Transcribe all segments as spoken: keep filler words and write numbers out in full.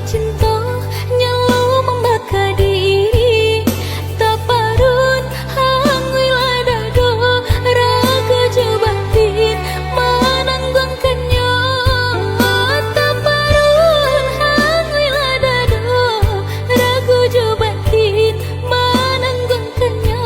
Cinto nyalo mambaka diri, taparun hanguilah dado, ragu jo batin mananggungkannyo. Taparun hanguilah dado, ragu jo batin mananggungkannyo.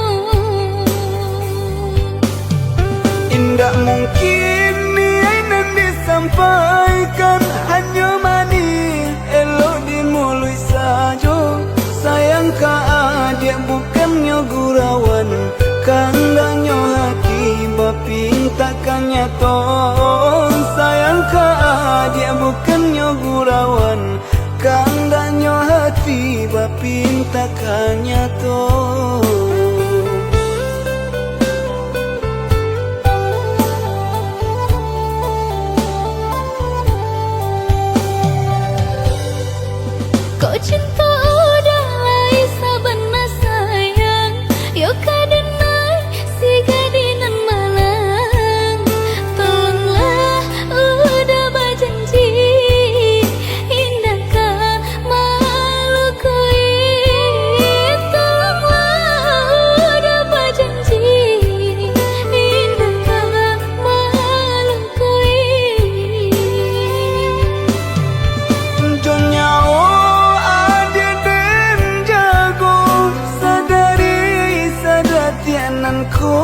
Indak mungkin niaik nan disampaikan, hanyo manih elok di muluik sajo. Sayang ka adiak bukannyo gurauan, kandaknyo hati bapintakan nyato. Sayang ka adiak bukannyo gurauan, kandaknyo hati bapintakan nyato. Kok cinto udah lai sabana sayang, yo ka denai si gadih nan malang. Tolonglah udah bajanji, indak ka malukuin. Tolonglah udah bajanji, indak ka malukuin. Jo nyawo adiak den jago, sadari sadatiak nan ko.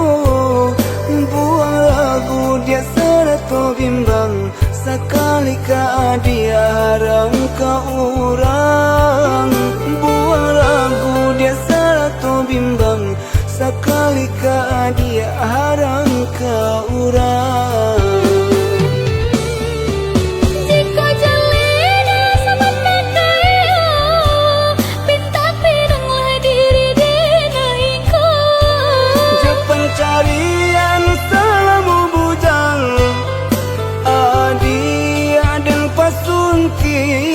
Buang ragu diak sarato bimbang, sakali ka adiak haram ka urang. Buang ragu diak sarato bimbang, sakali ka adiak haram ka urang. Jikok jaleh dah sabana kayo, pintak pinanglah diri den ai ko. Jo pancarian salamo bujang, adiak den pasuntiang.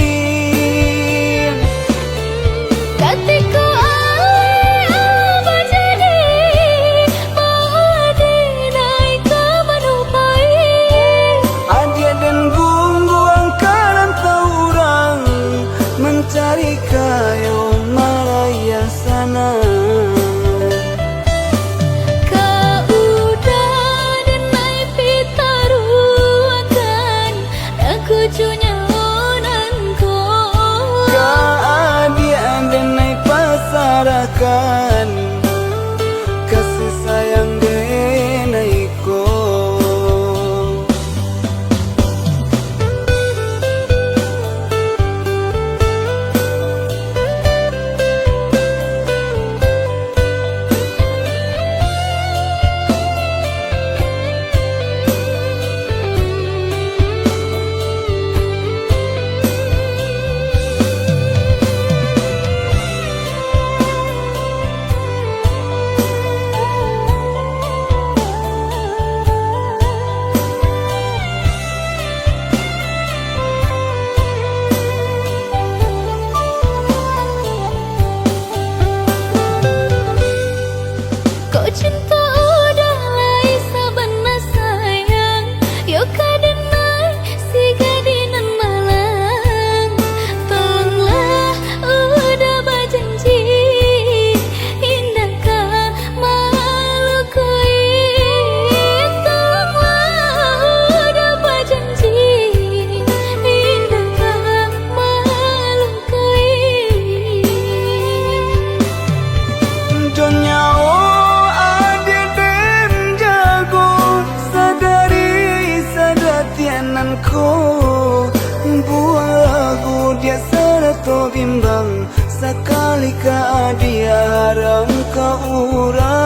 Katiko aleh alah bajadi, baa den ai ka manupai. Adiak den gungguang ka rantau urang, mancari kayo marayah sanang. Ka udah den ai pitaruahkan, ragu jo nyawo nan ko. Ka adiak den ai pasarahkan, kasih sayang den ai ko. Kok cinto udah lai sabana sayang, yo ka denai si gadih nan malang. Tolonglah udah bajanji, indak ka malukuin. Tolonglah udah bajanji, indak ka malukuin. Jo nyawo adiak den jago, sadari sadatiak nan ko. Buang ragu diak sarato bimbang, sakali ka adiak haram ka urang.